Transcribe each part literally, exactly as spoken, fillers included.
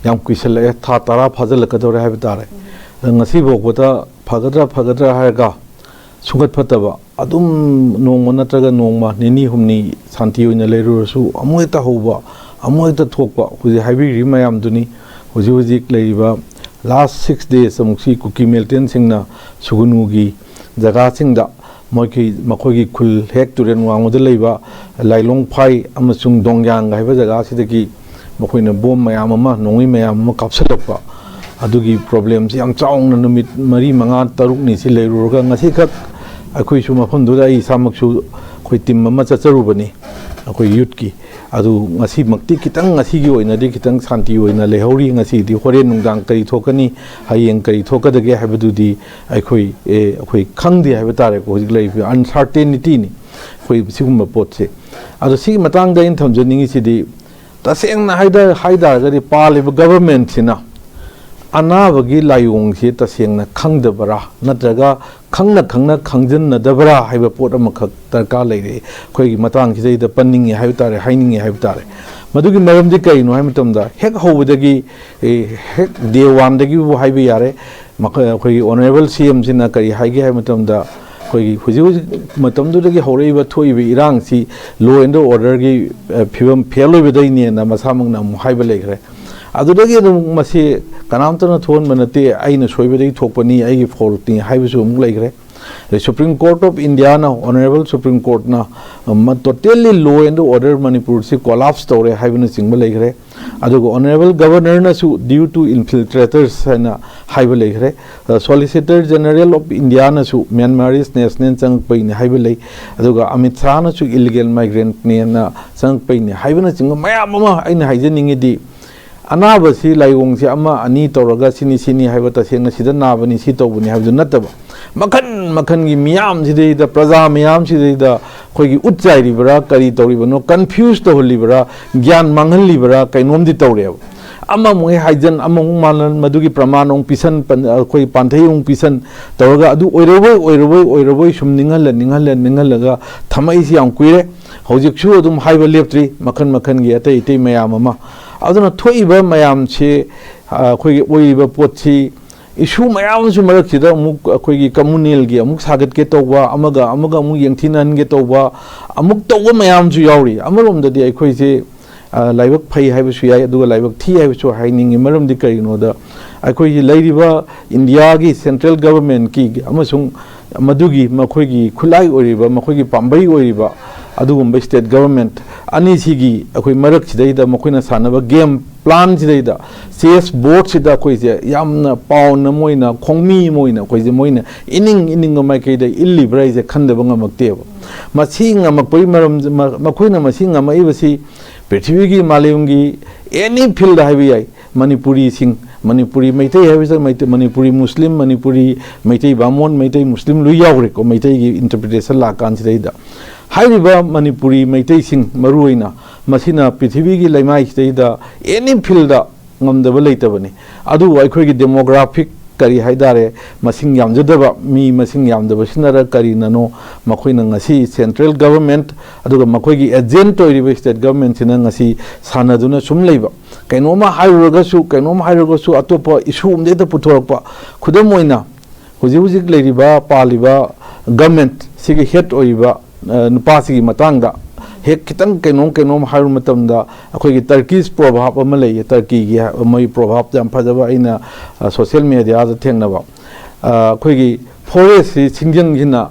ꯌꯥꯝ ꯀꯨꯏꯁꯜꯂꯛꯑꯦ, ꯊꯥ ꯇꯔꯥ ꯐꯥꯖꯤꯜꯂꯛꯀꯗꯧꯔꯦ ꯍꯥꯏꯕ ꯇꯥꯔꯦ꯫ ꯑꯗ ꯉꯁꯤ ꯐꯥꯎꯕꯗ ꯐꯒꯗ꯭ꯔꯥ ꯐꯒꯗ꯭ꯔꯥ ꯍꯥꯏꯔꯒ ꯁꯨꯡꯒꯠ ꯐꯠꯇꯕ, ꯑꯗꯨꯝ ꯅꯣꯡꯃ ꯅꯠꯇ꯭ꯔꯒ ꯅꯣꯡꯃ, ꯅꯤꯅꯤ ꯍꯨꯝꯅꯤ ꯁꯥꯟꯇꯤ ꯑꯣꯏꯅ ꯂꯩꯔꯨꯔꯁꯨ ꯑꯃꯨꯛ ꯍꯦꯛꯇ ꯍꯧꯕ, ꯑꯃꯨꯛ ꯍꯦꯛꯇ ꯊꯣꯛꯄ꯫ ꯍꯧꯖꯤꯛ ꯍꯥꯏꯕꯤꯔꯤꯕ ꯃꯌꯥꯝꯗꯨꯅꯤ꯫ ꯍꯧꯖꯤꯛ ꯍꯧꯖꯤꯛ ꯂꯩꯔꯤꯕ ꯂꯥꯁ ꯁꯤꯛꯁ ꯗꯦꯖ ꯑꯃꯨꯛꯁꯤ ꯀꯨꯀꯤ ꯃꯤꯂꯤꯇꯦꯟꯁꯤꯡꯅ ꯁꯨꯒꯨꯅꯨꯒꯤ ꯖꯒꯥꯁꯤꯡꯗ, ꯃꯣꯏꯒꯤ, ꯃꯈꯣꯏꯒꯤ ꯈꯨꯜ ꯍꯦꯛ ꯇꯨꯔꯦꯜ ꯋꯥꯡꯃꯗ ꯂꯩꯕ ꯂꯥꯏꯂꯣꯡꯐꯥꯏ ꯑꯃꯁꯨꯡ ꯗꯣꯡꯌꯥꯡ ꯍꯥꯏꯕ ꯖꯒꯥꯁꯤꯗꯒꯤ ꯃꯈꯣꯏꯅ ꯕꯣꯝ ꯃꯌꯥꯝ ꯑꯃ, ꯅꯣꯡꯃꯩ ꯃꯌꯥꯝ ꯑꯃ ꯀꯥꯞꯁꯤꯜꯂꯛꯄ, ꯑꯗꯨꯒꯤ ꯄ꯭ꯔꯣꯕ꯭ꯂꯦꯝꯁꯤ ꯌꯥꯝ ꯆꯥꯎꯅ ꯅꯨꯃꯤꯠ ꯃꯔꯤ, ꯃꯉꯥ, ꯇꯔꯨꯛꯅꯤ ꯁꯤ ꯂꯩꯔꯨꯔꯒ, ꯉꯁꯤꯈꯛ ꯑꯩꯈꯣꯏꯁꯨ ꯃꯐꯝꯗꯨꯗ, ꯑꯩ ꯏꯁꯥꯃꯛꯁꯨ ꯑꯩꯈꯣꯏ ꯇꯤꯝ ꯑꯃ ꯆꯠꯆꯔꯨꯕꯅꯤ, ꯑꯩꯈꯣꯏ ꯌꯨꯠꯀꯤ꯫ ꯑꯗꯨ ꯉꯁꯤꯃꯛꯇꯤ ꯈꯤꯇꯪ, ꯉꯁꯤꯒꯤ ꯑꯣꯏꯅꯗꯤ ꯈꯤꯇꯪ ꯁꯥꯟꯇꯤ ꯑꯣꯏꯅ ꯂꯩꯍꯧꯔꯤ꯫ ꯉꯁꯤꯗꯤ ꯍꯣꯔꯦꯟ ꯅꯨꯡꯗꯥꯡ ꯀꯔꯤ ꯊꯣꯛꯀꯅꯤ, ꯍꯌꯦꯡ ꯀꯔꯤ ꯊꯣꯛꯀꯗꯒꯦ ꯍꯥꯏꯕꯗꯨꯗꯤ ꯑꯩꯈꯣꯏ, ꯑꯦ, ꯑꯩꯈꯣꯏ ꯈꯪꯗꯦ ꯍꯥꯏꯕ ꯇꯥꯔꯦꯀꯣ꯫ ꯍꯧꯖꯤꯛ ꯂꯩꯔꯤꯕ ꯑꯟꯁꯔꯇꯦꯅꯤꯇꯤꯅꯤ ꯑꯩꯈꯣꯏ ꯁꯤꯒꯨꯝꯕ ꯄꯣꯠꯁꯦ꯫ ꯑꯗꯣ ꯁꯤꯒꯤ ꯃꯇꯥꯡꯗ ꯑꯩꯅ ꯊꯝꯖꯅꯤꯡꯉꯤꯁꯤꯗꯤ, ꯇꯁꯦꯡꯅ ꯍꯥꯏꯗ-, ꯍꯥꯏ ꯇꯥꯔꯒꯗꯤ ꯄꯥꯜꯂꯤꯕ ꯒꯚꯔꯟꯃꯦꯟꯠꯁꯤꯅ ꯑꯅꯥꯕꯒꯤ ꯂꯥꯏꯑꯣꯡꯁꯤ ꯇꯁꯦꯡꯅ ꯈꯪꯗꯕ꯭ꯔꯥ, ꯅꯠꯇ꯭ꯔꯒ ꯈꯪꯅ ꯈꯪꯅ ꯈꯪꯖꯤꯟꯅꯗꯕ꯭ꯔꯥ ꯍꯥꯏꯕ ꯄꯣꯠ ꯑꯃꯈꯛ ꯗꯔꯀꯥꯔ ꯂꯩꯔꯦ꯫ ꯑꯩꯈꯣꯏꯒꯤ ꯃꯇꯥꯡꯁꯤꯗꯩꯗ ꯄꯟꯅꯤꯡꯉꯦ ꯍꯥꯏꯕ ꯇꯥꯔꯦ, ꯍꯥꯏꯅꯤꯡꯉꯦ ꯍꯥꯏꯕ ꯇꯥꯔꯦ꯫ ꯃꯗꯨꯒꯤ ꯃꯔꯝꯗꯤ ꯀꯔꯤꯅꯣ ꯍꯥꯏꯕ ꯃꯇꯝꯗ, ꯍꯦꯛ ꯍꯧꯕꯗꯒꯤ, ꯑꯦ, ꯍꯦꯛ ꯗꯦ ꯋꯥꯟꯗꯒꯤꯕꯨ ꯍꯥꯏꯕ ꯌꯥꯔꯦ, ꯃꯈꯣꯏ, ꯑꯩꯈꯣꯏꯒꯤ ꯑꯣꯅꯔꯦꯕꯜ ꯁꯤ ꯑꯦꯝꯁꯤꯅ ꯀꯔꯤ ꯍꯥꯏꯒꯦ ꯍꯥꯏꯕ ꯃꯇꯝꯗ, ꯑꯩꯈꯣꯏꯒꯤ ꯍꯧꯖꯤꯛ ꯍꯧꯖꯤꯛ ꯃꯇꯝꯗꯨꯗꯒꯤ ꯍꯧꯔꯛꯏꯕ ꯊꯣꯛꯏꯕ ꯏꯔꯥꯡꯁꯤ law and orderꯒꯤ, ꯑ, ꯐꯤꯕꯝ ꯐꯦꯜ ꯑꯣꯏꯕꯗꯩꯅꯦꯅ ꯃꯁꯥꯃꯛꯅ ꯑꯃꯨꯛ ꯍꯥꯏꯕ ꯂꯩꯈ꯭ꯔꯦ꯫ ꯑꯗꯨꯗꯒꯤ ꯑꯗꯨꯝ ꯃꯁꯤ ꯀꯅꯥꯝꯇꯅ ꯊꯣꯛꯍꯟꯕ ꯅꯠꯇꯦ, ꯑꯩꯅ ꯁꯣꯏꯕꯗꯒꯤ ꯊꯣꯛꯄꯅꯤ, ꯑꯩꯒꯤ ꯐꯣꯜꯠꯅꯤ ꯍꯥꯏꯕꯁꯨ ꯑꯃꯨꯛ ꯂꯩꯈ꯭ꯔꯦ꯫ ꯑꯗꯩ ꯁꯨꯄ꯭ꯔꯤꯝ ꯀꯣꯔꯠ ꯑꯣꯐ ꯏꯟꯗꯤꯌꯥꯅ, ꯑꯣꯅꯔꯦꯕꯜ ꯁꯨꯄ꯭ꯔꯤꯝ ꯀꯣꯔꯠꯅ, ꯑ, ꯃ-, totally law and order ꯃꯅꯤꯄꯨꯔꯁꯤ collapse ꯇꯧꯔꯦ ꯍꯥꯏꯕꯅꯆꯤꯡꯕ ꯂꯩꯈ꯭ꯔꯦ꯫ ꯑꯗꯨꯒ ꯑꯣꯅꯔꯦꯕꯜ ꯒꯕꯔꯅꯔꯅꯁꯨ due to infiltrators ꯍꯥꯏꯅ ꯍꯥꯏꯕ ꯂꯩꯈ꯭ꯔꯦ꯫ ꯑ, ꯁꯣꯂꯤꯁꯤꯇꯔ ꯖꯦꯅꯔꯦꯜ ꯑꯣꯐ ꯏꯟꯗꯤꯌꯥꯅꯁꯨ ꯃ꯭ꯌꯥꯟꯃꯥꯔꯤꯁ ꯅꯦꯁꯅꯦꯜ ꯆꯪꯉꯛꯄꯩꯅꯦ ꯍꯥꯏꯕ ꯂꯩ꯫ ꯑꯗꯨꯒ ꯑꯃꯤꯠ ꯁꯥꯍꯅꯁꯨ ꯏꯂꯤꯒꯦꯜ ꯃꯥꯏꯒ꯭ꯔꯦꯟꯠꯅꯦꯅ ꯆꯪꯉꯛꯄꯩꯅꯦ ꯍꯥꯏꯕꯅꯆꯤꯡꯕ ꯃꯌꯥꯝ ꯑꯃ ꯑꯩꯅ ꯍꯥꯏꯖꯅꯤꯡꯉꯤꯗꯤ, ꯑꯅꯥꯕꯁꯤ ꯂꯥꯏꯑꯣꯡꯁꯤ ꯑꯃ ꯑꯅꯤ ꯇꯧꯔꯒ ꯁꯤꯅꯤ ꯁꯤꯅꯤ ꯍꯥꯏꯕ, ꯇꯁꯦꯡꯅ ꯁꯤꯗ ꯅꯥꯕꯅꯤ ꯁꯤ ꯇꯧꯕꯅꯤ ꯍꯥꯏꯕꯗꯨ ꯅꯠꯇꯕ, ꯃꯈꯟ ꯃꯈꯟꯒꯤ ꯃꯤꯌꯥꯝꯁꯤꯗꯩꯗ, ꯄ꯭ꯔꯖꯥ ꯃꯌꯥꯝꯁꯤꯗꯩꯗ ꯑꯩꯈꯣꯏꯒꯤ ꯎꯠ ꯆꯥꯏꯔꯤꯕ꯭ꯔꯥ, ꯀꯔꯤ ꯇꯧꯔꯤꯕꯅꯣ, ꯀꯟꯐ꯭ꯌꯨꯁ ꯇꯧꯍꯜꯂꯤꯕ꯭ꯔꯥ, ꯒ꯭ꯌꯥꯟ ꯃꯥꯡꯍꯜꯂꯤꯕ꯭ꯔꯥ, ꯀꯩꯅꯣꯝꯗꯤ ꯇꯧꯔꯦꯕ꯫ ꯑꯃꯃꯨꯛ ꯍꯦꯛ ꯍꯥꯏꯖꯟ, ꯑꯃꯃꯨꯛ ꯃꯥꯜꯂꯟ, ꯃꯗꯨꯒꯤ ꯄ꯭ꯔꯃꯥꯟ ꯑꯃꯨꯛ ꯄꯤꯁꯟ, ꯄꯟ-, ꯑꯩꯈꯣꯏ ꯄꯥꯟꯊꯩ ꯑꯃꯨꯛ ꯄꯤꯁꯟ ꯇꯧꯔꯒ ꯑꯗꯨ ꯑꯣꯏꯔꯕꯣꯏ, ꯑꯣꯏꯔꯕꯣꯏ, ꯑꯣꯏꯔꯕꯣꯏ ꯁꯨꯝ ꯅꯤꯡꯍꯜꯂ, ꯅꯤꯡꯍꯜꯂ, ꯅꯤꯡꯍꯜꯂꯒ ꯊꯝꯃꯛꯏꯁꯤ ꯌꯥꯝ ꯀꯨꯏꯔꯦ꯫ ꯍꯧꯖꯤꯛꯁꯨ ꯑꯗꯨꯝ ꯍꯥꯏꯕ ꯂꯦꯞꯇ꯭ꯔꯤ, ꯃꯈꯟ ꯃꯈꯟꯒꯤ ꯑꯇꯩ ꯑꯇꯩ ꯃꯌꯥꯝ ꯑꯃ꯫ ꯑꯗꯨꯅ ꯊꯣꯛꯏꯕ ꯃꯌꯥꯝꯁꯤ, ꯑ, ꯑꯩꯈꯣꯏꯒꯤ ꯑꯣꯏꯔꯤꯕ ꯄꯣꯠꯁꯤ, ꯏꯁꯨ ꯃꯌꯥꯝ ꯑꯃꯁꯨ ꯃꯔꯛꯁꯤꯗ ꯑꯃꯨꯛ ꯑꯩꯈꯣꯏꯒꯤ ꯀꯝꯃꯨꯅꯦꯜꯒꯤ ꯑꯃꯨꯛ ꯁꯥꯒꯠꯀꯦ ꯇꯧꯕ, ꯑꯃꯒ ꯑꯃꯒ ꯑꯃꯨꯛ ꯌꯦꯡꯊꯤꯅꯍꯟꯒꯦ ꯇꯧꯕ, ꯑꯃꯨꯛ ꯇꯧꯕ ꯃꯌꯥꯝꯁꯨ ꯌꯥꯎꯔꯤ꯫ ꯑꯃꯔꯣꯝꯗꯗꯤ ꯑꯩꯈꯣꯏꯁꯦ, ꯑ, ꯂꯥꯏꯕꯛ ꯐꯩ ꯍꯥꯏꯕꯁꯨ ꯌꯥꯏ, ꯑꯗꯨꯒ ꯂꯥꯏꯕꯛ ꯊꯤ ꯍꯥꯏꯕꯁꯨ ꯍꯥꯏꯅꯤꯡꯉꯤ꯫ ꯃꯔꯝꯗꯤ ꯀꯔꯤꯒꯤꯅꯣꯗ, ꯑꯩꯈꯣꯏꯒꯤ ꯂꯩꯔꯤꯕ ꯏꯟꯗꯤꯌꯥꯒꯤ ꯁꯦꯟꯇ꯭ꯔꯦꯜ ꯒꯕꯔꯃꯦꯟꯀꯤ ꯑꯃꯁꯨꯡ ꯃꯗꯨꯒꯤ ꯃꯈꯣꯏꯒꯤ ꯈꯨꯠꯂꯥꯏ ꯑꯣꯏꯔꯤꯕ, ꯃꯈꯣꯏꯒꯤ ꯄꯥꯝꯕꯩ ꯑꯣꯏꯔꯤꯕ ꯑꯗꯨꯒꯨꯝꯕ ꯁ꯭ꯇꯦꯠ ꯒꯕꯔꯃꯦꯟꯠ ꯑꯅꯤꯁꯤꯒꯤ ꯑꯩꯈꯣꯏ ꯃꯔꯛꯁꯤꯗꯩꯗ ꯃꯈꯣꯏꯅ ꯁꯥꯟꯅꯕ ꯒꯦꯝ ꯄ꯭ꯂꯥꯟꯁꯤꯗꯩꯗ, ꯆꯦꯁ ꯕꯣꯔꯗꯁꯤꯗ ꯑꯩꯈꯣꯏꯁꯦ ꯌꯥꯝꯅ ꯄꯥꯎꯅ ꯃꯣꯏꯅ, ꯈꯣꯡꯃꯤ ꯑꯃ ꯑꯣꯏꯅ ꯑꯩꯈꯣꯏꯁꯦ ꯃꯣꯏꯅ ꯏꯅꯤꯡ ꯏꯅꯤꯡꯕ ꯃꯥꯏꯀꯩꯗ ꯏꯜꯂꯤꯕ꯭ꯔꯥ ꯍꯥꯏꯁꯦ ꯈꯟꯗꯕ ꯉꯝꯃꯛꯇꯦꯕ꯫ ꯃꯁꯤ ꯉꯝꯃꯛꯄꯒꯤ ꯃꯔꯝ, ꯃ-, ꯃꯈꯣꯏꯅ ꯃꯁꯤ ꯉꯝꯃꯛꯏꯕꯁꯤ ꯄ꯭ꯔꯤꯊꯤꯕꯤꯒꯤ, ꯃꯥꯂꯦꯝꯒꯤ ꯑꯦꯅꯤ ꯐꯤꯜꯗ ꯍꯥꯏꯕ ꯌꯥꯏ, ꯃꯅꯤꯄꯨꯔꯤꯁꯤꯡ, ꯃꯅꯤꯄꯨꯔꯤ ꯃꯩꯇꯩ ꯍꯥꯏꯕꯁꯤꯗ ꯃꯩꯇꯩ, ꯃꯅꯤꯄꯨꯔꯤ ꯃꯨꯁꯂꯤꯝ, ꯃꯅꯤꯄꯨꯔꯤ ꯃꯩꯇꯩ ꯕꯥꯃꯣꯟ, ꯃꯩꯇꯩ ꯃꯨꯁꯂꯤꯝ ꯂꯣꯏ ꯌꯥꯎꯈ꯭ꯔꯦꯀꯣ, ꯃꯩꯇꯩꯒꯤ ꯏꯟꯇꯔꯄ꯭ꯔꯤꯇꯦꯁꯟ ꯂꯥꯛꯀꯥꯟꯁꯤꯗꯩꯗ꯫ ꯍꯥꯏꯔꯤꯕ ꯃꯅꯤꯄꯨꯔꯤ ꯃꯩꯇꯩꯁꯤꯡ ꯃꯔꯨꯑꯣꯏꯅ ꯃꯁꯤꯅ ꯄ꯭ꯔꯤꯊꯤꯕꯤꯒꯤ ꯂꯩꯃꯥꯏꯁꯤꯗꯩꯗ ꯑꯦꯅꯤ ꯐꯤꯜꯗ ꯉꯝꯗꯕ ꯂꯩꯇꯕꯅꯤ꯫ ꯑꯗꯨꯕꯨ ꯑꯩꯈꯣꯏꯒꯤ ꯗꯦꯃꯣꯒ꯭ꯔꯥꯐꯤꯛ ꯀꯔꯤ ꯍꯥꯏ ꯇꯥꯔꯦ, ꯃꯁꯤꯡ ꯌꯥꯝꯖꯗꯕ, ꯃꯤ ꯃꯁꯤꯡ ꯌꯥꯝꯗꯕꯁꯤꯅꯔ ꯀꯔꯤꯅꯅꯣ, ꯃꯈꯣꯏꯅ ꯉꯁꯤ ꯁꯦꯟꯇ꯭ꯔꯦꯜ ꯒꯕꯔꯃꯦꯟꯠ ꯑꯗꯨꯒ ꯃꯈꯣꯏꯒꯤ ꯑꯦꯖꯦꯟꯠ ꯑꯣꯏꯔꯤꯕ ꯁ꯭ꯇꯦꯠ ꯒꯕꯔꯃꯦꯟꯠꯁꯤꯅ ꯉꯁꯤ ꯁꯥꯟꯅꯗꯨꯅ ꯁꯨꯝ ꯂꯩꯕ꯫ ꯀꯩꯅꯣꯝꯃ ꯍꯥꯏꯔꯨꯔꯒꯁꯨ, ꯀꯩꯅꯣꯝ ꯍꯥꯏꯔꯨꯔꯒꯁꯨ ꯑꯇꯣꯞꯄ ꯏꯁꯨ ꯑꯃꯗ ꯍꯦꯛꯇ ꯄꯨꯊꯣꯔꯛꯄ꯫ ꯈꯨꯗꯝ ꯑꯣꯏꯅ, ꯍꯧꯖꯤꯛ ꯍꯧꯖꯤꯛ ꯂꯩꯔꯤꯕ, ꯄꯥꯜꯂꯤꯕ ꯒꯃꯦꯟꯠ ꯁꯤꯒꯤ ꯍꯦꯠ ꯑꯣꯏꯔꯤꯕ, ꯑ, ꯅꯨꯄꯥꯁꯤꯒꯤ ꯃꯇꯥꯡꯗ ꯍꯦꯛ ꯈꯤꯇꯪ ꯀꯩꯅꯣꯝ ꯀꯩꯅꯣꯝ ꯍꯥꯏꯔꯨꯕ ꯃꯇꯝꯗ, ꯑꯩꯈꯣꯏꯒꯤ ꯇꯔꯀꯤꯁ ꯄ꯭ꯔꯣꯚꯥꯕ ꯑꯃ ꯂꯩꯌꯦ, ꯇꯔꯀꯤꯒꯤ ꯍꯥꯏ-, ꯃꯣꯏ ꯄ꯭ꯔꯣꯚꯥꯕ ꯌꯥꯝ ꯐꯖꯕ ꯑꯩꯅ, ꯑ, ꯁꯣꯁꯤꯌꯦꯜ ꯃꯦꯗꯤꯌꯥꯗ ꯊꯦꯡꯅꯕ꯫ ꯑ, ꯑꯩꯈꯣꯏꯒꯤ ꯐꯣꯔꯦꯁꯁꯤ ꯁꯤꯡꯖꯪꯁꯤꯅ,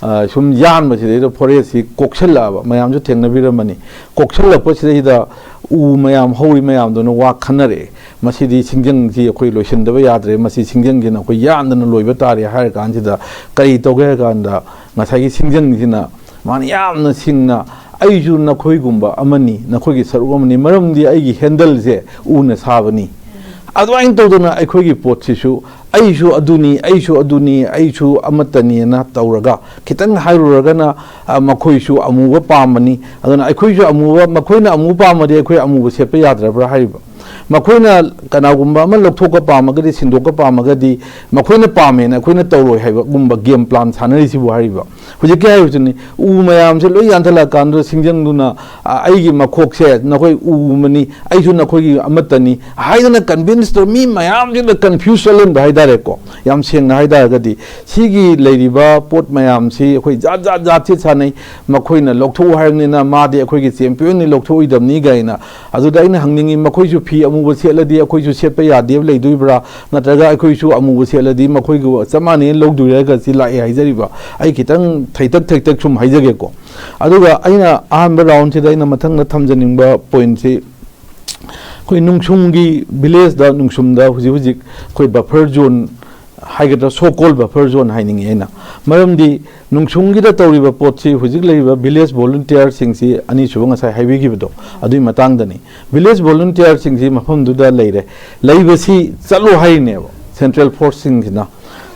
ꯑ, ꯁꯨꯝ ꯌꯥꯟꯕꯁꯤꯗꯩꯗ ꯐꯣꯔꯦꯁꯁꯤ ꯀꯣꯛꯁꯜꯂꯛꯑꯕ, ꯃꯌꯥꯝꯁꯨ ꯊꯦꯡꯅꯕꯤꯔꯝꯃꯅꯤ꯫ ꯀꯣꯛꯁꯜꯂꯛꯄꯁꯤꯗꯩꯗ ꯎ ꯃꯌꯥꯝ ꯍꯧꯔꯤ ꯃꯌꯥꯝꯗꯨꯅ ꯋꯥ ꯈꯟꯅꯔꯛꯑꯦ꯫ ꯃꯁꯤꯗꯤ ꯁꯤꯡꯖꯪꯁꯤ ꯑꯩꯈꯣꯏ ꯂꯣꯏꯁꯤꯟꯗꯕ ꯌꯥꯗ꯭ꯔꯦ, ꯃꯁꯤ ꯁꯤꯡꯖꯪꯁꯤꯅ ꯑꯩꯈꯣꯏ ꯌꯥꯟꯗꯅ ꯂꯣꯏꯕ ꯇꯥꯔꯦ ꯍꯥꯏꯔ ꯀꯥꯟꯁꯤꯗ ꯀꯔꯤ ꯇꯧꯒꯦ ꯍꯥꯏ ꯀꯥꯟꯗ, ꯉꯁꯥꯏꯒꯤ ꯁꯤꯡꯖꯪꯁꯤꯅ ꯃꯥꯅ ꯌꯥꯝꯅ ꯁꯤꯡꯅ, "ꯑꯩꯁꯨ ꯅꯈꯣꯏꯒꯨꯝꯕ ꯑꯃꯅꯤ, ꯅꯈꯣꯏꯒꯤ ꯁꯔꯨꯛ ꯑꯃꯅꯤ, ꯃꯔꯝꯗꯤ ꯑꯩꯒꯤ ꯍꯦꯟꯗꯜꯁꯦ ꯎꯅ ꯁꯥꯕꯅꯤ"꯫ ꯑꯗꯨꯃꯥꯏꯅ ꯇꯧꯗꯅ ꯑꯩꯈꯣꯏꯒꯤ ꯄꯣꯠꯁꯤꯁꯨ "ꯑꯩꯁꯨ ꯑꯗꯨꯅꯤ, ꯑꯩꯁꯨ ꯑꯗꯨꯅꯤ, ꯑꯩꯁꯨ ꯑꯃꯠꯇꯅꯤꯅ" ꯇꯧꯔꯒ, ꯈꯤꯇꯪ ꯍꯥꯏꯔꯨꯔꯒꯅ, ꯑ, "ꯃꯈꯣꯏꯁꯨ ꯑꯃꯨꯕ ꯄꯥꯝꯕꯅꯤ, ꯑꯗꯨꯅ ꯑꯩꯈꯣꯏꯁꯨ ꯑꯃꯨꯕ, ꯃꯈꯣꯏꯅ ꯑꯃꯨꯕ ꯄꯥꯝꯃꯗꯤ ꯑꯩꯈꯣꯏ ꯑꯃꯨꯕ ꯁꯦꯠꯄ ꯌꯥꯗ꯭ꯔꯕ꯭ꯔꯥ?" ꯍꯥꯏꯔꯤꯕ꯫ ꯃꯈꯣꯏꯅ ꯀꯅꯥꯒꯨꯝꯕ ꯑꯃ ꯂꯧꯊꯣꯛꯄ ꯄꯥꯝꯃꯒꯗꯤ, ꯁꯤꯟꯗꯣꯛꯄ ꯄꯥꯝꯃꯒꯗꯤ, ꯃꯈꯣꯏꯅ ꯄꯥꯝꯃꯦꯅ ꯑꯩꯈꯣꯏꯅ ꯇꯧꯔꯣꯏ ꯍꯥꯏꯕꯒꯨꯝꯕ ꯒꯦꯝ ꯄ꯭ꯂꯥꯟ ꯁꯥꯟꯅꯔꯤꯁꯤꯕꯨ ꯍꯥꯏꯔꯤꯕ꯫ ꯍꯧꯖꯤꯛꯀꯤ ꯍꯥꯏꯔꯤꯕꯁꯤꯅꯤ, ꯎ ꯃꯌꯥꯝꯁꯦ ꯂꯣꯏ ꯌꯥꯟꯊꯠꯂꯛꯑꯀꯥꯟꯗ ꯁꯤꯡꯖꯪꯗꯨꯅ, "ꯑ, ꯑꯩꯒꯤ ꯃꯈꯣꯛꯁꯦ ꯅꯈꯣꯏ ꯎ ꯑꯃꯅꯤ, ꯑꯩꯁꯨ ꯅꯈꯣꯏꯒꯤ ꯑꯃꯠꯇꯅꯤ" ꯍꯥꯏꯗꯅ ꯀꯟꯚꯤꯟꯁ ꯇꯧꯔ ꯃꯤ ꯃꯌꯥꯝꯁꯤꯗ ꯀꯟꯐ꯭ꯌꯨꯁ ꯆꯠꯍꯟꯕ ꯍꯥꯏꯇꯥꯔꯦꯀꯣ꯫ ꯌꯥꯝ ꯁꯦꯡꯅ ꯍꯥꯏꯇꯥꯔꯒꯗꯤ, ꯁꯤꯒꯤ ꯂꯩꯔꯤꯕ ꯄꯣꯠ ꯃꯌꯥꯝꯁꯤ ꯑꯩꯈꯣꯏ ꯖꯥꯠ ꯖꯥꯠ ꯖꯥꯠꯁꯤ ꯁꯥꯟꯅꯩ꯫ ꯃꯈꯣꯏꯅ ꯂꯧꯊꯣꯛꯎ ꯍꯥꯏꯕꯅꯤꯅ ꯃꯥꯗꯤ ꯑꯩꯈꯣꯏꯒꯤ ꯆꯦꯝꯄꯤꯌꯟꯅꯤ, ꯂꯧꯊꯣꯛꯑꯣꯏꯗꯕꯅꯤ ꯀꯥꯏꯅ꯫ ꯑꯗꯨꯗ ꯑꯩꯅ ꯍꯪꯅꯤꯡꯉꯤ, ꯃꯈꯣꯏꯁꯨ ꯐꯤ ꯑꯃꯨꯕ ꯁꯦꯠꯂꯗꯤ ꯑꯩꯈꯣꯏꯁꯨ ꯁꯦꯠꯄ ꯌꯥꯗꯦꯕ ꯂꯩꯗꯣꯏꯕ꯭ꯔꯥ? ꯅꯠꯇ꯭ꯔꯒ ꯑꯩꯈꯣꯏꯁꯨ ꯑꯃꯨꯕ ꯁꯦꯠꯂꯗꯤ ꯃꯈꯣꯏꯒ ꯆꯞ ꯃꯥꯟꯅꯩꯅ ꯂꯧꯗꯣꯏꯔꯒ ꯁꯤ ꯂꯥꯛꯑꯦ ꯍꯥꯏꯖꯔꯤꯕ꯫ ꯑꯩ ꯈꯤꯇꯪ ꯊꯩꯇꯛ ꯊꯩꯇꯛ ꯁꯨꯝ ꯍꯥꯏꯖꯒꯦꯀꯣ꯫ ꯑꯗꯨꯒ ꯑꯩꯅ ꯑꯍꯥꯟꯕ ꯔꯥꯎꯟꯁꯤꯗ ꯑꯩꯅ ꯃꯊꯪꯗ ꯊꯝꯖꯅꯤꯡꯕ ꯄꯣꯏꯟꯁꯤ, ꯑꯩꯈꯣꯏ ꯅꯨꯡꯁꯨꯝꯒꯤ ꯚꯤꯂꯦꯖꯇ, ꯅꯨꯡꯁꯨꯝꯗ ꯍꯧꯖꯤꯛ ꯍꯧꯖꯤꯛ ꯑꯩꯈꯣꯏ ꯕꯐꯔ ꯖꯣꯟ ꯍꯥꯏꯒꯗ꯭ꯔꯥ, ꯁꯣ ꯀꯣꯜ ꯕꯐꯔ ꯖꯣꯟ ꯍꯥꯏꯅꯤꯡꯉꯤ ꯑꯩꯅ꯫ ꯃꯔꯝꯗꯤ ꯅꯨꯡꯁꯨꯝꯒꯤꯗ ꯇꯧꯔꯤꯕ ꯄꯣꯠꯁꯤ ꯍꯧꯖꯤꯛ ꯂꯩꯔꯤꯕ ꯚꯤꯂꯦꯖ ꯚꯣꯂꯨꯟꯇꯤꯌꯔꯁꯤꯡꯁꯤ, ꯑꯅꯤꯁꯨꯕ ꯉꯁꯥꯏ ꯍꯥꯏꯕꯤꯈꯤꯕꯗꯣ, ꯑꯗꯨꯒꯤ ꯃꯇꯥꯡꯗꯅꯤ꯫ ꯚꯤꯂꯦꯖ ꯚꯣꯂꯨꯟꯇꯤꯌꯔꯁꯤꯡꯁꯤ ꯃꯐꯝꯗꯨꯗ ꯂꯩꯔꯦ꯫ ꯂꯩꯕꯁꯤ ꯆꯠꯂꯣ ꯍꯥꯏꯔꯤꯅꯦꯕ ꯁꯦꯟꯇ꯭ꯔꯦꯜ ꯐꯣꯔꯁꯁꯤꯡꯁꯤꯅ,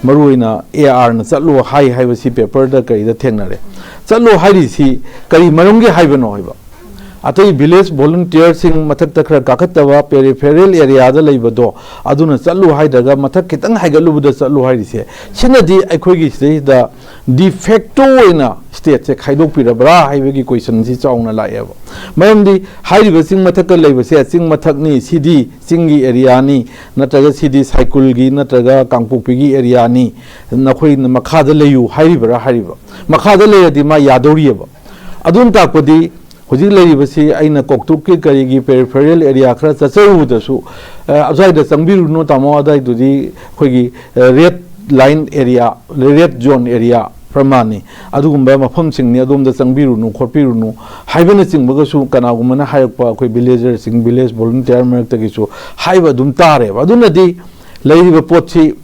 ꯃꯔꯨꯑꯣꯏꯅ ꯑꯦ ꯑꯥꯔꯅ ꯆꯠꯂꯣ ꯍꯥꯏ ꯍꯥꯏꯕꯁꯤ ꯄꯦꯄꯔꯗ ꯀꯔꯤꯗ ꯊꯦꯡꯅꯔꯦ꯫ ꯆꯠꯂꯣ ꯍꯥꯏꯔꯤꯁꯤ ꯀꯔꯤ ꯃꯔꯝꯒꯤ ꯍꯥꯏꯕꯅꯣ ꯍꯥꯏꯕ꯫ ꯑꯇꯩ ꯚꯤꯂꯦꯖ ꯚꯣꯂꯨꯟꯇꯤꯌꯔꯁꯤꯡ ꯃꯊꯛꯇ ꯈꯔ ꯀꯥꯈꯠꯇꯕ ꯄꯦꯔꯤꯐꯦꯔꯦꯜ ꯑꯦꯔꯤꯌꯥꯗ ꯂꯩꯕꯗꯣ, ꯑꯗꯨꯅ ꯆꯠꯂꯨ ꯍꯥꯏꯗ꯭ꯔꯒ ꯃꯊꯛ ꯈꯤꯇꯪ ꯍꯥꯏꯒꯠꯂꯨꯕꯗ ꯆꯠꯂꯨ ꯍꯥꯏꯔꯤꯁꯦ, ꯁꯤꯅꯗꯤ ꯑꯩꯈꯣꯏꯒꯤ ꯁꯤꯗꯩꯁꯤꯗ ꯗꯤꯐꯦꯛꯇꯣ ꯑꯣꯏꯅ ꯁ꯭ꯇꯦꯠꯁꯦ ꯈꯥꯏꯗꯣꯛꯄꯤꯔꯕ꯭ꯔꯥ ꯍꯥꯏꯕꯒꯤ ꯀꯣꯏꯁꯟꯁꯤ ꯆꯥꯎꯅ ꯂꯥꯛꯑꯦꯕ꯫ ꯃꯔꯝꯗꯤ ꯍꯥꯏꯔꯤꯕ ꯆꯤꯡ ꯃꯊꯛꯇ ꯂꯩꯕꯁꯦ ꯆꯤꯡ ꯃꯊꯛꯅꯤ, ꯁꯤꯗꯤ ꯆꯤꯡꯒꯤ ꯑꯦꯔꯤꯌꯥꯅꯤ, ꯅꯠꯇ꯭ꯔꯒ ꯁꯤꯗꯤ ꯁꯥꯏꯀꯨꯜꯒꯤ ꯅꯠꯇ꯭ꯔꯒ ꯀꯥꯡꯄꯣꯛꯄꯤꯒꯤ ꯑꯦꯔꯤꯌꯥꯅꯤ, ꯅꯈꯣꯏꯅ ꯃꯈꯥꯗ ꯂꯩꯌꯨ ꯍꯥꯏꯔꯤꯕ꯭ꯔꯥ ꯍꯥꯏꯔꯤꯕ꯫ ꯃꯈꯥꯗ ꯂꯩꯔꯗꯤ ꯃꯥ ꯌꯥꯗꯧꯔꯤꯑꯕ꯫ ꯑꯗꯨꯅ ꯇꯥꯛꯄꯗꯤ ꯍꯧꯖꯤꯛ ꯂꯩꯔꯤꯕꯁꯤ ꯑꯩꯅ ꯀꯣꯛꯇꯨꯛꯀꯤ ꯀꯔꯤꯒꯤ ꯄꯦꯔꯤꯐꯦꯔꯤꯌꯦꯜ ꯑꯦꯔꯤꯌꯥ ꯈꯔ ꯆꯠꯆꯔꯨꯕꯗꯁꯨ, ꯑ, ꯑꯗꯨꯋꯥꯏꯗ ꯆꯪꯕꯤꯔꯨꯅꯨ ꯇꯥꯃꯣ, ꯑꯗꯨꯋꯥꯏꯗꯨꯗꯤ ꯑꯩꯈꯣꯏꯒꯤ, ꯑ, red line area, red zone area ꯄ꯭ꯔꯃꯥꯟꯅꯤ, ꯑꯗꯨꯒꯨꯝꯕ ꯃꯐꯝꯁꯤꯡꯅꯤ, ꯑꯗꯣꯝꯗ ꯆꯪꯕꯤꯔꯨꯅꯨ ꯈꯣꯠꯄꯤꯔꯨꯅꯨ ꯍꯥꯏꯕꯅꯆꯤꯡꯕꯒꯁꯨ ꯀꯅꯥꯒꯨꯝꯕꯅ ꯍꯥꯏꯔꯛꯄ ꯑꯩꯈꯣꯏ ꯚꯤꯂꯦꯖꯔꯁꯤꯡ, ꯚꯤꯂꯦꯖ ꯚꯣꯂꯨꯟꯇꯤꯌꯔ ꯃꯔꯛꯇꯒꯤꯁꯨ ꯍꯥꯏꯕ ꯑꯗꯨꯝ ꯇꯥꯔꯦꯕ꯫ ꯑꯗꯨꯅꯗꯤ ꯂꯩꯔꯤꯕ ꯄꯣꯠꯁꯤ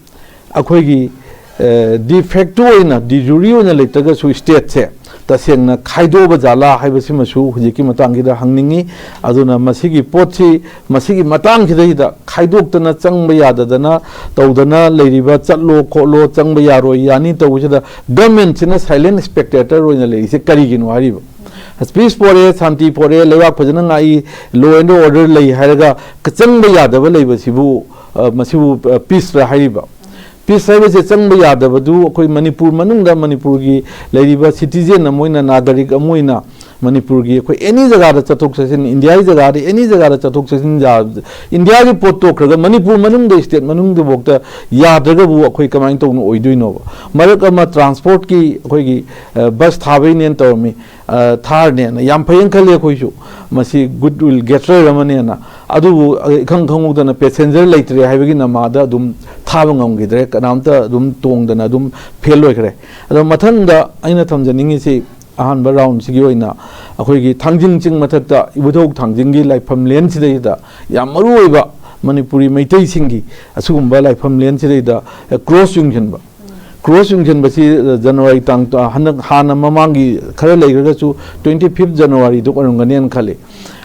ꯑꯩꯈꯣꯏꯒꯤ, ꯑ, ꯗꯤꯐꯦꯛꯇꯣ ꯑꯣꯏꯅ, ꯗꯤꯖꯨꯔꯤ ꯑꯣꯏꯅ ꯂꯩꯇ꯭ꯔꯒꯁꯨ ꯁ꯭ꯇꯦꯠꯁꯦ ꯇꯁꯦꯡꯅ ꯈꯥꯏꯗꯣꯛꯑꯕ ꯖꯥꯠꯂꯥ ꯍꯥꯏꯕꯁꯤꯃꯁꯨ ꯍꯧꯖꯤꯛꯀꯤ ꯃꯇꯥꯡꯁꯤꯗ ꯍꯪꯅꯤꯡꯉꯤ꯫ ꯑꯗꯨꯅ ꯃꯁꯤꯒꯤ ꯄꯣꯠꯁꯤ, ꯃꯁꯤꯒꯤ ꯃꯇꯥꯡꯁꯤꯗꯩꯗ ꯈꯥꯏꯗꯣꯛꯇꯅ ꯆꯪꯕ ꯌꯥꯗꯗꯅ ꯇꯧꯗꯅ ꯂꯩꯔꯤꯕ, ꯆꯠꯂꯣ ꯈꯣꯠꯂꯣ, ꯆꯪꯕ ꯌꯥꯔꯣꯏ, ꯌꯥꯅꯤ ꯇꯧꯕꯁꯤꯗ ꯒꯃꯦꯟꯁꯤꯅ ꯁꯥꯏꯂꯦꯟ ꯁ꯭ꯄꯦꯛꯇꯦꯇꯔ ꯑꯣꯏꯅ ꯂꯩꯔꯤꯁꯦ ꯀꯔꯤꯒꯤꯅꯣ ꯍꯥꯏꯔꯤꯕ? ꯄꯤꯁ ꯄꯣꯔꯛꯑꯦ, ꯁꯥꯟꯇꯤ ꯄꯣꯔꯛꯑꯦ, ꯂꯩꯕꯥꯛ ꯐꯖꯅ ꯉꯥꯛꯏ, law and order ꯂꯩ ꯍꯥꯏꯔꯒ ꯆꯪꯕ ꯌꯥꯗꯕ ꯂꯩꯕꯁꯤꯕꯨ, ꯑ, ꯃꯁꯤꯕꯨ, ꯑ, ꯄꯤꯁꯔ ꯍꯥꯏꯔꯤꯕ? ꯄꯤꯁ ꯍꯥꯏꯕꯁꯦ ꯆꯪꯕ ꯌꯥꯗꯕꯗꯨ ꯑꯩꯈꯣꯏ ꯃꯅꯤꯄꯨꯔ ꯃꯅꯨꯡꯗ ꯃꯅꯤꯄꯨꯔꯒꯤ ꯂꯩꯔꯤꯕ citizen ꯑꯃ ꯑꯣꯏꯅ, ꯅꯥꯒꯔꯤꯛ ꯑꯃ ꯑꯣꯏꯅ, ꯃꯅꯤꯄꯨꯔꯒꯤ ꯑꯩꯈꯣꯏ any ꯖꯒꯥꯗ ꯆꯠꯊꯣꯛ ꯆꯠꯁꯤꯟ, ꯏꯟꯗꯤꯌꯥꯒꯤ ꯖꯒꯥꯗ any ꯖꯒꯥꯗ ꯆꯠꯊꯣꯛ ꯆꯠꯁꯤꯟ ꯌꯥ-, ꯏꯟꯗꯤꯌꯥꯒꯤ ꯄꯣꯠ ꯇꯣꯛꯈ꯭ꯔꯒ ꯃꯅꯤꯄꯨꯔ ꯃꯅꯨꯡꯗ, state ꯃꯅꯨꯡꯗꯐꯥꯎꯗ ꯌꯥꯗ꯭ꯔꯒꯕꯨ ꯑꯩꯈꯣꯏ ꯀꯃꯥꯏꯅ ꯇꯧꯅ ꯑꯣꯏꯗꯣꯏꯅꯣꯕ? ꯃꯔꯛ ꯑꯃ transportꯀꯤ ꯑꯩꯈꯣꯏꯒꯤ, ꯑ, ꯕꯁ ꯊꯥꯕꯩꯅꯦꯅ ꯇꯧꯔꯝꯃꯤ, ꯑ, ꯊꯥꯔꯅꯦꯅ꯫ ꯌꯥꯝ ꯐꯩꯌꯦꯅ ꯈꯜꯂꯤ ꯑꯩꯈꯣꯏꯁꯨ, ꯃꯁꯤ good will gesture ꯑꯃꯅꯦꯅ꯫ ꯑꯗꯨꯕꯨ, ꯑ, ꯏꯈꯪ ꯈꯪꯍꯧꯗꯅ passenger ꯂꯩꯇ꯭ꯔꯦ ꯍꯥꯏꯕꯒꯤ ꯅꯃꯥꯗ ꯑꯗꯨꯝ ꯊꯥꯕ ꯉꯝꯈꯤꯗ꯭ꯔꯦ, ꯀꯅꯥꯝꯇ ꯑꯗꯨꯝ ꯇꯣꯡꯗꯅ ꯑꯗꯨꯝ fail ꯑꯣꯏꯈ꯭ꯔꯦ꯫ ꯑꯗꯣ ꯃꯊꯪꯗ ꯑꯩꯅ ꯊꯝꯖꯅꯤꯡꯉꯤꯁꯤ, ꯑꯍꯥꯟꯕ roundꯁꯤꯒꯤ ꯑꯣꯏꯅ ꯑꯩꯈꯣꯏꯒꯤ ꯊꯥꯡꯖꯤꯡ ꯆꯤꯡ ꯃꯊꯛꯇ ꯏꯕꯨꯙꯧ ꯊꯥꯡꯖꯤꯡꯒꯤ ꯂꯥꯏꯐꯝ ꯂꯦꯟꯁꯤꯗꯩꯗ ꯌꯥꯝ ꯃꯔꯨ ꯑꯣꯏꯕ ꯃꯅꯤꯄꯨꯔꯤ ꯃꯩꯇꯩꯁꯤꯡꯒꯤ ꯑꯁꯤꯒꯨꯝꯕ ꯂꯥꯏꯐꯝ ꯂꯦꯟꯁꯤꯗꯩꯗ, ꯑ, cross ꯌꯨꯡꯁꯤꯟꯕ꯫ Cross ꯌꯨꯡꯁꯤꯟꯕꯁꯤ, ꯑ, ꯖꯅꯋꯥꯔꯤ ꯇꯥꯡ, ꯑ, ꯍꯟꯗꯛ ꯍꯥꯟꯅ ꯃꯃꯥꯡꯒꯤ ꯈꯔ ꯂꯩꯈ꯭ꯔꯒꯁꯨ twenty fifth ꯖꯅꯋꯥꯔꯤꯗꯨ ꯑꯣꯏꯔꯝꯒꯅꯦꯅ ꯈꯜꯂꯤ꯫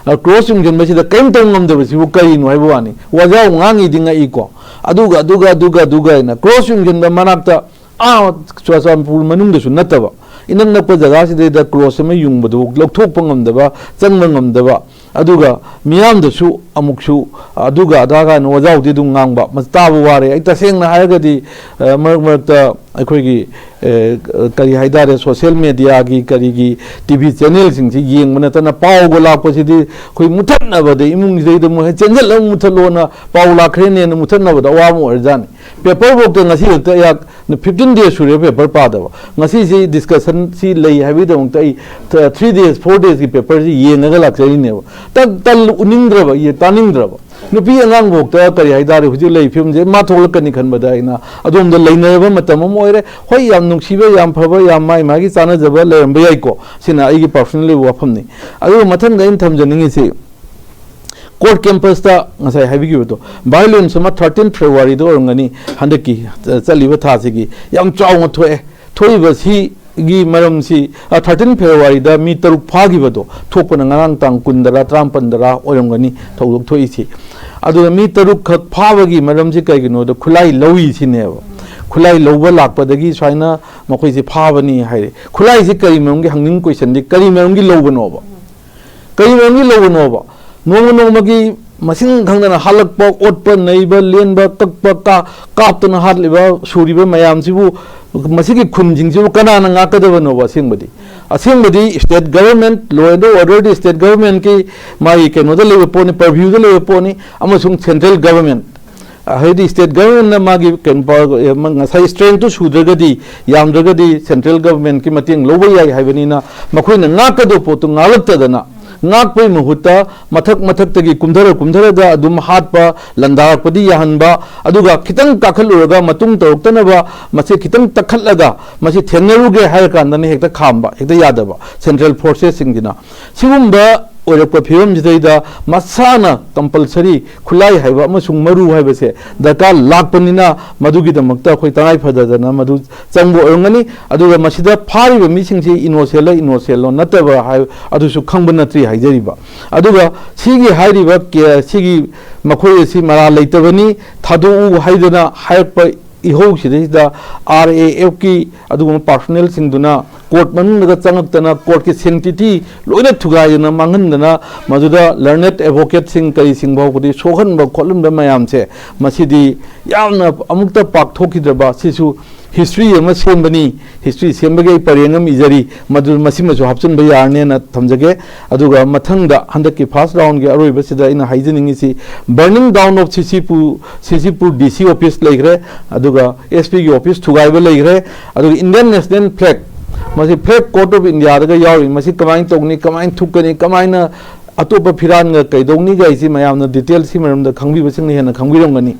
ꯑ, cross ꯌꯨꯡꯁꯤꯟꯕꯁꯤꯗ ꯀꯔꯤꯝ ꯇꯧ ꯉꯝꯗꯕꯁꯤꯕꯨ ꯀꯔꯤꯅꯣ ꯍꯥꯏꯕ ꯋꯥꯅꯤ꯫ ꯋꯥꯖꯥꯎ ꯉꯥꯡꯉꯤꯗꯤ ꯉꯛꯏꯀꯣ꯫ ꯑꯗꯨꯒ, ꯑꯗꯨꯒ, ꯑꯗꯨꯒ, ꯑꯗꯨꯒ ꯍꯥꯏꯅ cross ꯌꯨꯡꯁꯤꯟꯕ ꯃꯅꯥꯛꯇ, ꯑꯥ, ꯆꯨꯔꯆꯥꯟꯄꯨꯔ ꯃꯅꯨꯡꯗꯁꯨ ꯅꯠꯇꯕ, ꯏꯅꯛ ꯅꯛꯄ ꯖꯒꯥꯁꯤꯗꯩꯗ cross ꯑꯃ ꯌꯨꯡꯕꯗꯨ ꯂꯧꯊꯣꯛꯄ ꯉꯝꯗꯕ, ꯆꯪꯕ ꯉꯝꯗꯕ, ꯑꯗꯨꯒ ꯃꯤꯌꯥꯝꯗꯁꯨ ꯑꯃꯨꯛꯁꯨ ꯑꯗꯨꯒ ꯑꯗꯥ ꯀꯥꯏꯅ ꯋꯥꯖꯥꯎꯗꯤ ꯑꯗꯨꯝ ꯉꯥꯡꯕ, ꯃꯁꯤ ꯇꯥꯕ ꯋꯥꯔꯦ꯫ ꯑꯩ ꯇꯁꯦꯡꯅ ꯍꯥꯏꯔꯒꯗꯤ, ꯑ, ꯃꯔꯛ ꯃꯔꯛꯇ ꯑꯩꯈꯣꯏꯒꯤ, ꯑ, ꯀꯔꯤ ꯍꯥꯏꯇꯥꯔꯦ, social mediaꯒꯤ ꯀꯔꯤꯒꯤ T V channelꯁꯤꯡꯁꯤ ꯌꯦꯡꯕ ꯅꯠꯇꯅ ꯄꯥꯎꯒ ꯂꯥꯛꯄꯁꯤꯗꯤ ꯑꯩꯈꯣꯏ ꯃꯨꯊꯠꯅꯕꯗ, ꯏꯃꯨꯡꯁꯤꯗꯩꯗ ꯃꯣꯏ ꯆꯦꯟꯁꯤꯜꯂꯒ ꯃꯨꯊꯠꯂꯣꯅ ꯄꯥꯎ ꯂꯥꯛꯈ꯭ꯔꯦꯅꯦꯅ ꯃꯨꯊꯠꯅꯕꯗ ꯑꯋꯥꯕ ꯑꯣꯏꯔꯖꯥꯠꯅꯤ꯫ Paperꯐꯥꯎꯗ ꯉꯁꯤ ꯈꯛꯇ ꯑꯩꯍꯥꯛ fifteen days ꯁꯨꯔꯦ paper ꯄꯥꯗꯕ꯫ ꯉꯁꯤꯁꯤ discussionꯁꯤ ꯂꯩ ꯍꯥꯏꯕꯒꯤꯗꯃꯛꯇ ꯑꯩ th-, three days, four daysꯀꯤ paperꯁꯤ ꯌꯦꯡꯉꯒ ꯂꯥꯛꯆꯔꯤꯅꯦꯕ꯫ ꯇꯟ-, ꯇꯟ-, ꯎꯅꯤꯡꯗ꯭ꯔꯕ, ꯌꯦ-, ꯇꯥꯅꯤꯡꯗ꯭ꯔꯕ꯫ ꯅꯨꯄꯤ ꯑꯉꯥꯡꯐꯥꯎꯗ ꯀꯔꯤ ꯍꯥꯏꯇꯥꯔꯦ, ꯍꯧꯖꯤꯛ ꯂꯩ ꯐꯤꯕꯝꯁꯦ ꯃꯥ ꯊꯣꯛꯂꯛꯀꯅꯤ ꯈꯟꯕꯗ ꯑꯩꯅ ꯑꯗꯣꯝꯗ ꯂꯩꯅꯔꯕ ꯃꯇꯝ ꯑꯃ ꯑꯣꯏꯔꯦ꯫ ꯍꯣꯏ, ꯌꯥꯝ ꯅꯨꯡꯁꯤꯕ, ꯌꯥꯝ ꯐꯕ, ꯌꯥꯝ ꯃꯥꯏ ꯃꯥꯒꯤ ꯆꯥꯟꯅꯖꯕ ꯂꯩꯔꯝꯕ ꯌꯥꯏꯀꯣ꯫ ꯁꯤꯅ ꯑꯩꯒꯤ personal ꯑꯣꯏꯕ ꯋꯥꯐꯝꯅꯤ꯫ ꯑꯗꯨꯒ ꯃꯊꯪꯗ ꯑꯩꯅ ꯊꯝꯖꯅꯤꯡꯉꯤꯁꯤ, court campusꯇ ꯉꯁꯥꯏ ꯍꯥꯏꯕꯤꯈꯤꯕꯗꯣ, violence ꯑꯃ thirteen Februaryꯗ ꯑꯣꯏꯔꯝꯒꯅꯤ, ꯍꯟꯗꯛꯀꯤ, ꯑ, ꯆꯠꯂꯤꯕ ꯊꯥꯁꯤꯒꯤ ꯌꯥꯝ ꯆꯥꯎꯅ ꯊꯣꯛꯑꯦ꯫ ꯊꯣꯛꯏꯕꯁꯤꯒꯤ ꯃꯔꯝꯁꯤ, ꯑ, thirteen Februaryꯗ ꯃꯤ ꯇꯔꯨꯛ ꯐꯥꯈꯤꯕꯗꯣ, ꯊꯣꯛꯄꯅ ꯉꯔꯥꯡ ꯇꯥꯡ ꯀꯨꯟꯗꯔꯥ ꯇꯔꯥꯃꯥꯄꯟꯗꯔꯥ ꯑꯣꯏꯔꯝꯒꯅꯤ ꯊꯧꯗꯣꯛ ꯊꯣꯛꯏꯁꯤ꯫ ꯑꯗꯨꯅ ꯃꯤ ꯇꯔꯨꯛ ꯈꯛ ꯐꯥꯕꯒꯤ ꯃꯔꯝꯁꯤ ꯀꯩꯒꯤꯅꯣꯗ ꯈꯨꯠꯂꯥꯏ ꯂꯧꯏ ꯁꯤꯅꯦꯕ꯫ ꯈꯨꯠꯂꯥꯏ ꯂꯧꯕ ꯂꯥꯛꯄꯗꯒꯤ ꯁꯨꯃꯥꯏꯅ ꯃꯈꯣꯏꯁꯦ ꯐꯥꯕꯅꯤ ꯍꯥꯏꯔꯦ꯫ ꯈꯨꯠꯂꯥꯏꯁꯤ ꯀꯔꯤ ꯃꯔꯝꯒꯤ, ꯍꯪꯅꯤꯡ ꯀꯣꯏꯁꯟꯗꯤ ꯀꯔꯤ ꯃꯔꯝꯒꯤ ꯂꯧꯕꯅꯣꯕ? ꯀꯔꯤ ꯃꯔꯝꯒꯤ ꯂꯧꯕꯅꯣꯕ? ꯅꯣꯡꯃ ꯅꯣꯡꯃꯒꯤ ꯃꯁꯤꯡ ꯈꯪꯗꯅ ꯍꯥꯠꯂꯛꯄ, ꯑꯣꯠꯄ, ꯅꯩꯕ, ꯂꯦꯟꯕ, ꯀꯛꯄ, ꯀꯥ-, ꯀꯥꯞꯇꯅ ꯍꯥꯠꯂꯤꯕ, ꯁꯨꯔꯤꯕ ꯃꯌꯥꯝꯁꯤꯕꯨ, ꯃꯁꯤꯒꯤ ꯈꯨꯟꯁꯤꯡꯁꯤꯕꯨ ꯀꯅꯥꯅ ꯉꯥꯛꯀꯗꯕꯅꯣꯕ? ꯑꯁꯦꯡꯕꯗꯤ, ꯑꯁꯦꯡꯕꯗꯤ state government, law and orderꯗꯤ state governmentꯀꯤ ꯃꯥꯒꯤ ꯀꯩꯅꯣꯗ ꯂꯩꯕ ꯄꯣꯠꯅꯤ, purviewꯗ ꯂꯩꯕ ꯄꯣꯠꯅꯤ, ꯑꯃꯁꯨꯡ central government, ꯍꯥꯏꯗꯤ state governmentꯅ ꯃꯥꯒꯤ ꯀꯩꯅꯣ ꯄ-, ꯉꯁꯥꯏ strengthꯇꯨ ꯁꯨꯗ꯭ꯔꯒꯗꯤ, ꯌꯥꯝꯗ꯭ꯔꯒꯗꯤ central governmentꯀꯤ ꯃꯇꯦꯡ ꯂꯧꯕ ꯌꯥꯏ ꯍꯥꯏꯕꯅꯤꯅ, ꯃꯈꯣꯏꯅ ꯉꯥꯛꯀꯗꯧꯕ ꯄꯣꯠꯇꯨ ꯉꯥꯛꯂꯛꯇꯗꯅ, ꯉꯥꯛꯄꯒꯤ ꯃꯍꯨꯠꯇ ꯃꯊꯛ ꯃꯊꯛꯇꯒꯤ ꯀꯨꯝꯊꯔ ꯀꯨꯝꯊꯔꯒ ꯑꯗꯨꯝ ꯍꯥꯠꯄ, ꯂꯥꯟꯗꯥꯔꯛꯄꯗꯤ ꯌꯥꯍꯟꯕ, ꯑꯗꯨꯒ ꯈꯤꯇꯪ ꯀꯥꯈꯠꯂꯨꯔꯒ ꯃꯇꯨꯡ ꯇꯧꯔꯛꯇꯅꯕ ꯃꯁꯤ ꯈꯤꯇꯪ ꯇꯛꯈꯠꯂꯒ ꯃꯁꯤ ꯊꯦꯡꯅꯔꯨꯒꯦ ꯍꯥꯏꯔ ꯀꯥꯟꯗꯅ ꯍꯦꯛꯇ ꯈꯥꯝꯕ, ꯍꯦꯛꯇ ꯌꯥꯗꯕ central forcesꯁꯤꯡꯁꯤꯅ꯫ ꯁꯤꯒꯨꯝꯕ ꯑꯣꯏꯔꯛꯄ ꯐꯤꯕꯝꯁꯤꯗꯩꯗ ꯃꯁꯥꯅ compulsory ꯈꯨꯠꯂꯥꯏ ꯍꯥꯏꯕ ꯑꯃꯁꯨꯡ ꯃꯔꯨ ꯍꯥꯏꯕꯁꯦ ꯗꯔꯀꯥꯔ ꯂꯥꯛꯄꯅꯤꯅ, ꯃꯗꯨꯒꯤꯗꯃꯛꯇ ꯑꯩꯈꯣꯏ ꯇꯉꯥꯏ ꯐꯗꯗꯅ ꯃꯗꯨ ꯆꯪꯕ ꯑꯣꯏꯔꯝꯒꯅꯤ꯫ ꯑꯗꯨꯒ ꯃꯁꯤꯗ ꯐꯥꯔꯤꯕ ꯃꯤꯁꯤꯡꯁꯤ innocentꯂ innocentꯂꯣ ꯅꯠꯇꯕ ꯍꯥꯏ-, ꯑꯗꯨꯁꯨ ꯈꯪꯕ ꯅꯠꯇ꯭ꯔꯤ ꯍꯥꯏꯖꯔꯤꯕ꯫ ꯑꯗꯨꯒ ꯁꯤꯒꯤ ꯍꯥꯏꯔꯤꯕ ꯀꯦ-, ꯁꯤꯒꯤ ꯃꯈꯣꯏ ꯑꯁꯤ ꯃꯔꯥꯜ ꯂꯩꯇꯕꯅꯤ, ꯊꯥꯗꯣꯛꯎ ꯍꯥꯏꯗꯅ ꯍꯥꯏꯔꯛꯄ ꯏꯍꯧꯁꯤꯗꯩꯁꯤꯗ RAFꯀꯤ ꯑꯗꯨꯒꯨꯝꯕ personnelꯁꯤꯡꯗꯨꯅ court ꯃꯅꯨꯡꯗꯒ ꯆꯪꯉꯛꯇꯅ courtꯀꯤ sanctity ꯂꯣꯏꯅ ꯊꯨꯒꯥꯏꯗꯅ ꯃꯥꯡꯍꯟꯗꯅ, ꯃꯗꯨꯗ learned advocateꯁꯤꯡ ꯀꯔꯤꯁꯤꯡ ꯐꯥꯎꯕꯗꯤ ꯁꯣꯛꯍꯟꯕ ꯈꯣꯠꯍꯟꯕ ꯃꯌꯥꯝꯁꯦ, ꯃꯁꯤꯗꯤ ꯌꯥꯝꯅ ꯑꯃꯨꯛꯇ ꯄꯥꯛꯊꯣꯛꯈꯤꯗ꯭ꯔꯕ, ꯁꯤꯁꯨ history ꯑꯃ ꯁꯦꯝꯕꯅꯤ꯫ History ꯁꯦꯝꯕꯒꯤ ꯑꯩ ꯄꯔꯦꯡ ꯑꯃ ꯏꯖꯔꯤ, ꯃꯗꯨ ꯃꯁꯤꯃꯁꯨ ꯍꯥꯞꯆꯤꯟꯕ ꯌꯥꯔꯅꯦꯅ ꯊꯝꯖꯒꯦ꯫ ꯑꯗꯨꯒ ꯃꯊꯪꯗ ꯍꯟꯗꯛꯀꯤ first roundꯒꯤ ꯑꯔꯣꯏꯕꯁꯤꯗ ꯑꯩꯅ ꯍꯥꯏꯖꯅꯤꯡꯉꯤꯁꯤ, burning down of CCꯄꯨꯔ, CCꯄꯨꯔ DC office ꯂꯩꯈ꯭ꯔꯦ, ꯑꯗꯨꯒ SPꯒꯤ office ꯊꯨꯒꯥꯏꯕ ꯂꯩꯈ꯭ꯔꯦ, ꯑꯗꯨꯒ Indian National Flag, ꯃꯁꯤ Flag Code of Indiaꯗꯒ ꯌꯥꯎꯔꯤ, ꯃꯁꯤ ꯀꯃꯥꯏꯅ ꯇꯧꯅꯤ, ꯀꯃꯥꯏꯅ ꯊꯨꯞꯀꯅꯤ, ꯀꯃꯥꯏꯅ ꯑꯇꯣꯞꯄ ꯐꯤꯔꯥꯟꯒ ꯀꯩꯗꯧꯅꯤꯒ ꯍꯥꯏꯁꯤ ꯃꯌꯥꯝꯅ detail ꯁꯤ ꯃꯔꯝꯗ ꯈꯪꯕꯤꯕꯁꯤꯡꯅ ꯍꯦꯟꯅ ꯈꯪꯕꯤꯔꯝꯒꯅꯤ꯫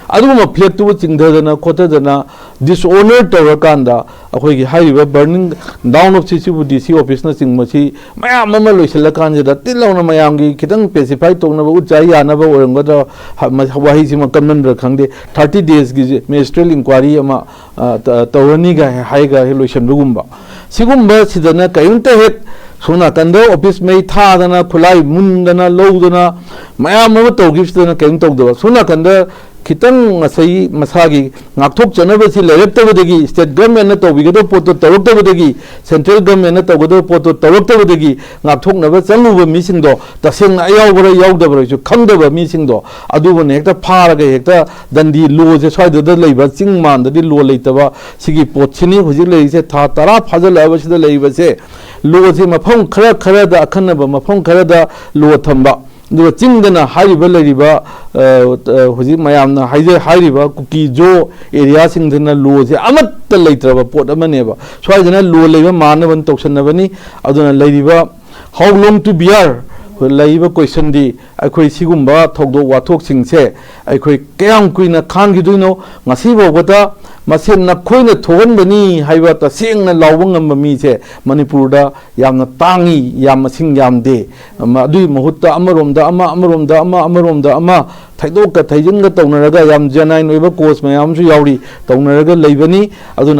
ꯑꯗꯨꯒꯨꯝꯕ flagꯇꯨꯕꯨ ꯆꯤꯡꯊꯗꯅ ꯈꯣꯠꯊꯗꯅ dishonor ꯇꯧꯔꯀꯥꯟꯗ ꯑꯩꯈꯣꯏꯒꯤ ꯍꯥꯏꯔꯤꯕ burning down of CCPur DC officeꯅꯆꯤꯡꯕꯁꯤ ꯃꯌꯥꯝ ꯑꯃ ꯂꯣꯏꯁꯤꯜꯂꯀꯥꯟꯁꯤꯗ ꯇꯤꯜ ꯂꯥꯎꯅ ꯃꯌꯥꯝꯒꯤ ꯈꯤꯇꯪ pacify ꯇꯧꯅꯕ, ꯎꯠ ꯆꯥꯏ ꯌꯥꯅꯕ ꯑꯣꯏꯔꯝꯒꯗ꯭ꯔꯥ, ꯍ-, ꯃ-, ꯋꯥꯍꯩꯁꯤꯃ ꯀꯟꯃꯟꯕ꯭ꯔꯥ ꯈꯪꯗꯦ, thirty daysꯀꯤ magistrate inquiry ꯑꯃ, ꯑ, ꯇ-, ꯇꯧꯔꯅꯤꯒ ꯍꯥꯏꯔꯒ ꯍꯦꯛ ꯂꯣꯏꯁꯤꯟꯕꯒꯨꯝꯕ꯫ ꯁꯤꯒꯨꯝꯕꯁꯤꯗꯅ ꯀꯔꯤꯝꯇ ꯍꯦꯛ ꯁꯣꯝ ꯅꯥꯀꯟꯗ office ꯃꯩ ꯊꯥꯗꯅ, ꯈꯨꯠꯂꯥꯏ ꯃꯨꯟꯗꯅ, ꯂꯧꯗꯅ, ꯃꯌꯥꯝ ꯑꯃ ꯇꯧꯈꯤꯕꯁꯤꯗꯅ ꯀꯔꯤꯝ ꯇꯧꯗꯕ꯫ ꯁꯣꯝ ꯅꯥꯀꯟꯗ ꯈꯤꯇꯪ ꯉꯁꯥꯏ ꯃꯁꯥꯒꯤ ꯉꯥꯛꯊꯣꯛꯆꯅꯕꯁꯤ ꯂꯩꯔꯛꯇꯕꯗꯒꯤ, state government ꯅ ꯇꯧꯕꯤꯒꯗꯕ ꯄꯣꯠꯇꯣ ꯇꯧꯔꯛꯇꯕꯗꯒꯤ, central government ꯅ ꯇꯧꯒꯗꯕ ꯄꯣꯠꯇꯣ ꯇꯧꯔꯛꯇꯕꯗꯒꯤ ꯉꯥꯛꯊꯣꯛꯅꯕ ꯆꯪꯂꯨꯕ ꯃꯤꯁꯤꯡꯗꯣ, ꯇꯁꯦꯡꯅ ꯑꯌꯥꯎꯕꯔ ꯌꯥꯎꯗꯕꯔꯁꯨ ꯈꯪꯗꯕ ꯃꯤꯁꯤꯡꯗꯣ, ꯑꯗꯨꯕꯨꯅ ꯍꯦꯛꯇ ꯐꯥꯔꯒ ꯍꯦꯛꯇ ꯗꯟꯗꯤ ꯂꯣꯁꯦ, ꯁ꯭ꯋꯥꯏꯗꯗ ꯂꯩꯕ ꯆꯤꯡ ꯃꯥꯟꯗꯗꯤ ꯂꯣ ꯂꯩꯇꯕ ꯁꯤꯒꯤ ꯄꯣꯠꯁꯤꯅꯤ ꯍꯧꯖꯤꯛ ꯂꯩꯔꯤꯁꯦ꯫ ꯊꯥ ꯇꯔꯥ ꯐꯥꯖꯤꯜꯂꯛꯑꯕꯁꯤꯗ ꯂꯩꯔꯤꯕꯁꯦ, ꯂꯣꯁꯦ ꯃꯐꯝ ꯈꯔ ꯈꯔꯗ, ꯑꯈꯟꯅꯕ ꯃꯐꯝ ꯈꯔꯗ ꯂꯣ ꯊꯝꯕ, ꯑꯗꯨꯒ ꯆꯤꯡꯗꯅ ꯍꯥꯏꯔꯤꯕ ꯂꯩꯔꯤꯕ, ꯑ, ꯑ, ꯍꯧꯖꯤꯛ ꯃꯌꯥꯝꯅ ꯍꯥꯏꯖ-, ꯍꯥꯏꯔꯤꯕ ꯀꯨꯀꯤ ꯖꯣ area ꯁꯤꯡꯗꯅ ꯂꯣꯁꯦ ꯑꯃꯠꯇ ꯂꯩꯇ꯭ꯔꯕ ꯄꯣꯠ ꯑꯃꯅꯦꯕ꯫ ꯁ꯭ꯋꯥꯏꯗꯅ ꯂꯣ ꯂꯩꯕ ꯃꯥꯟꯅꯕ ꯇꯧꯁꯟꯅꯕꯅꯤ꯫ ꯑꯗꯨꯅ ꯂꯩꯔꯤꯕ how long to bear ꯂꯩꯔꯤꯕ question ꯗꯤ, ꯑꯩꯈꯣꯏ ꯁꯤꯒꯨꯝꯕ ꯊꯧꯗꯣꯛ ꯋꯥꯊꯣꯛꯁꯤꯡꯁꯦ ꯑꯩꯈꯣꯏ ꯀꯌꯥꯝ ꯀꯨꯏꯅ ꯈꯥꯡꯈꯤꯗꯣꯏꯅꯣ? ꯉꯁꯤ ꯐꯥꯎꯕꯗ ꯃꯁꯤ ꯅꯈꯣꯏꯅ ꯊꯣꯛꯍꯟꯕꯅꯤ ꯍꯥꯏꯕ ꯇꯁꯦꯡꯅ ꯂꯥꯎꯕ ꯉꯝꯕ ꯃꯤꯁꯦ ꯃꯅꯤꯄꯨꯔꯗ ꯌꯥꯝꯅ ꯇꯥꯡꯏ, ꯌꯥꯝ ꯃꯁꯤꯡ ꯌꯥꯝꯗꯦ꯫ ꯑꯃ, ꯑꯗꯨꯒꯤ ꯃꯍꯨꯠꯇ ꯑꯃꯔꯣꯝꯗ ꯑꯃ, ꯑꯃꯔꯣꯝꯗ ꯑꯃ, ꯑꯃꯔꯣꯝꯗ ꯑꯃ, ꯊꯩꯗꯣꯛꯀ ꯊꯩꯖꯤꯟꯒ ꯇꯧꯅꯔꯒ ꯌꯥꯝ genuine ꯑꯣꯏꯕ cause ꯃꯌꯥꯝ ꯑꯃꯁꯨ ꯌꯥꯎꯔꯤ, ꯇꯧꯅꯔꯒ ꯂꯩꯕꯅꯤ꯫ ꯑꯗꯨꯅ